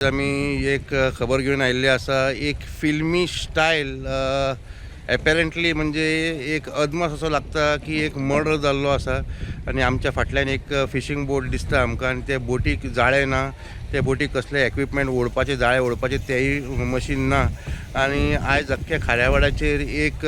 आमी एक खबर घेवन आयिल्ली आसा. एक फिल्मी स्टायल एपेरंटली, म्हणजे एक अदमास असो लागता की एक मर्डर जाल्लो आसा आनी आमच्या फाटल्यान एक फिशींग बोट दिसता आमकां आनी ते बोटीक जाळें ना, ते बोटीक कसलें एक्विपमेंट ओडपाचें, जाळें ओडपाचें तेंय मशीन ना. आनी आयज अख्ख्या खाऱ्यावाड्याचेर एक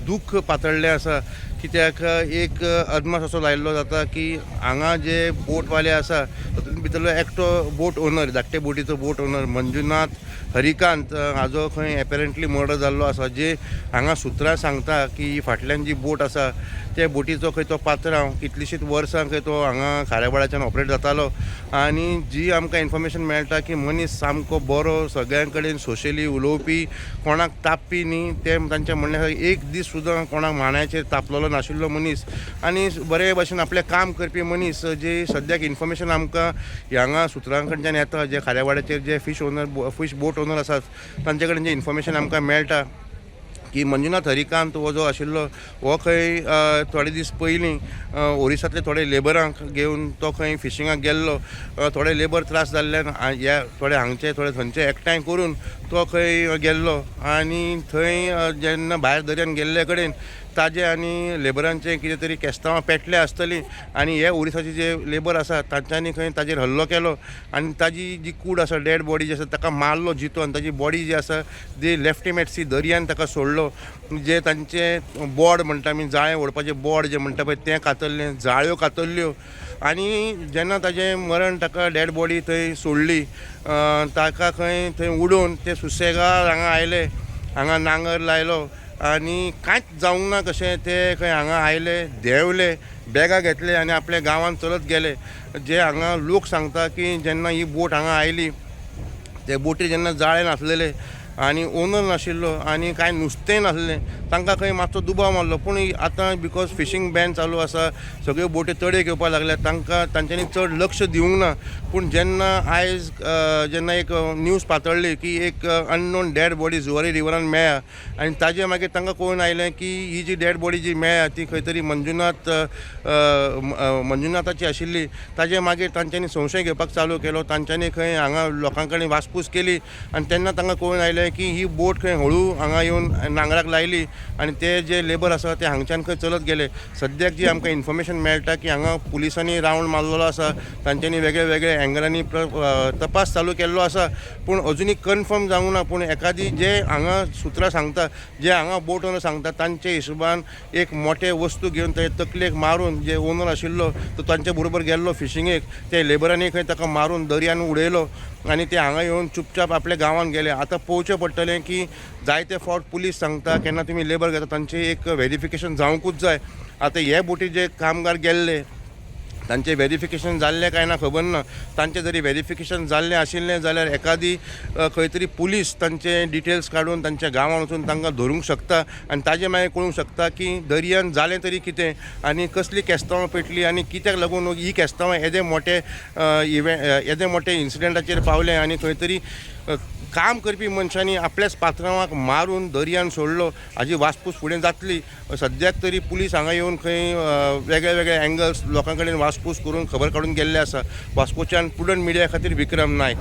दूख पातळ्ळें आसा, कित्याक एक अदमास असो लायिल्लो जाता की हांगा जे बोटवाले आसा तातूंत भितरलो एकटो बोट ओनर, धाकटे बोटीचो बोट ओनर मंजुनाथ हरिकांत हाजो खंय एपेरंटली मर्डर जाल्लो आसा. जे हांगा सुत्रां सांगता की ही फाटल्यान जी बोट आसा ते बोटीचो खंय तो पात्रांव कितलींशींच वर्सां खंय तो हांगा खाऱ्यावाड्याच्यान ऑपरेट जातालो. आनी जी आमकां इन्फॉर्मेशन मेळटा की मनीस सामको बरो, सगळ्यां कडेन सोशली उलोवपी, कोणाक तापपी न्ही. ते तांचें म्हणणें आसा, एक दीस सुद्दां कोणाक मानायचेर तापलेलो नाशिल्लो मनीस आनी बरे भशेन आपलें काम करपी मनीस. जे सद्याक इन्फॉर्मेशन आमकां हांगा सुत्रां कडच्यान येता, जे खाऱ्यावाड्याचेर जे fish owner, fish boat owner आसात तांचे कडेन जे इन्फॉर्मेशन आमकां मेळटा की मंजुनाथ हरिकांत हो जो आशिल्लो हो खंय थोडे दीस पयलीं ओरिसांतले थोडे लेबरांक घेवन तो खंय फिशिंगाक गेल्लो. थोडे लेबर त्रास जाल्ल्यान ह्या थोडे हांगचे, थोडे थंयचे एकठांय करून तो खंय गेल्लो आनी थंय जेन्ना भायर दर्यान गेल्ले कडेन ताजे आनी लेबरांचे कितें तरी केस्तांवां पेटले आसतलीं आनी हे ओरिसाचे जे लेबर आसा तांच्यांनी खंय ताजेर हल्लो केलो आनी ताजी जी कूड आसा, डेड बॉडी जी आसा, ताका मारलो जितो आनी ताजी बॉडी जी आसा ती लेफ्ट हिम एट सी, दर्यान ताका सोडलो. जे तांचे बोर्ड म्हणटा आमी, जाळें ओडपाचें बोर्ड जें म्हणटा पळय, तें कातरलें, जाळ्यो कातरल्यो. आनी जेन्ना ताजें मरण, ताका डेड बॉडी थंय सोडली, ताका खंय थंय उडोवन ते सुसेगाद हांगा आयले, हांगा नांगर लायलो आनी कांयच जावंक ना कशें ते खंय हांगा आयले, देंवले, बॅगां घेतले आनी आपल्या गांवांत चलत गेले. जे हांगा लोक सांगता की जेन्ना ही बोट हांगा आयली, ते बोटीर जेन्ना जाळें नासलेले आनी ओनर नाशिल्लो आनी कांय नुस्तेंय नासलें, तांकां खंय मातसो दुबाव मारलो. पूण आतां because fishing ban चालू आसा, सगळ्यो बोटी तडेक येवपाक लागल्यात, तांकां तांच्यांनी चड लक्ष दिवंक ना. पूण जेन्ना आयज जेन्ना एक न्यूज पातळ्ळी की एक अननोन डेड बॉडी जुवारी रिवरान मेळ्ळ्या आनी ताजे मागीर तांकां कळून आयलें की ही जी डेड बॉडी जी मेळ्ळ्या ती खंय तरी मंजुनाथाची आशिल्ली. ताजे मागीर तांच्यांनी संशय घेवपाक चालू केलो. तांच्यांनी खंय हांगा लोकां कडेन वासपूस केली आनी तेन्ना तांकां कळून आयलें की ही बोट खंय हळू हांगा येवन नांगराक लायली आनी ते जे लेबर आसा ते हांगच्यान खंय चलत गेले. सद्याक जी आमकां इन्फॉर्मेशन मेळटा की हांगा पुलिसांनी रावंड मारलेलो आसा, तांच्यांनी वेगळे वेगळे एंगलांनी तपास चालू केल्लो आसा, पूण अजुनूय कन्फर्म जावंक ना. पूण एकादी जे हांगा सुत्रां सांगता, जे हांगा बोट ओनर सांगता, तांचे हिशोबान एक मोठे वस्तू घेवन ते तकलेक मारून जे ओनर आशिल्लो तो तांचे बरोबर गेल्लो फिशिंगेक, ते लेबरांनी खंय ताका मारून दर्यान उडयलो आनी ते हांगा येवन चुपचाप आपल्या गांवांत गेले. आतां पळोवचें पडटलें की जायते फावट पुलीस सांगता, केन्ना तुमी लेबर घेता तांचें एक व्हेरिफिकेशन जावंकूच जाय. आतां हे बोटीर जे कामगार गेल्ले तांचें व्हेरिफिकेशन जाल्लें काय ना खबर ना. तांचें जरी व्हेरिफिकेशन जाल्लें आशिल्लें जाल्यार एकादी खंय तरी पुलीस तांचे डिटेल्स काडून तांच्या गांवांत वचून तांकां धरूंक शकता आनी ताजे मागीर कळूंक शकता की दर्यान जालें तरी कितें आनी कसली केस्तांवां पेटली आनी कित्याक लागून ही केस्तांवां येदे मोटे इवे येदे मोटे इन्सिडंटाचेर पावले आनी खंय तरी काम करपी मनशांनी आपल्याच पात्रांवाक मारून दर्यान सोडलो, हाजी वासपूस फुडें जातली. सद्याक तरी पुलीस हांगा येवन खंय वेगळे वेगळे एंगल्स लोकां कडेन वासपूस करून खबर काडून गेल्ले आसा. वास्कोच्यान प्रुडंट मिडिया खातीर विक्रम नायक.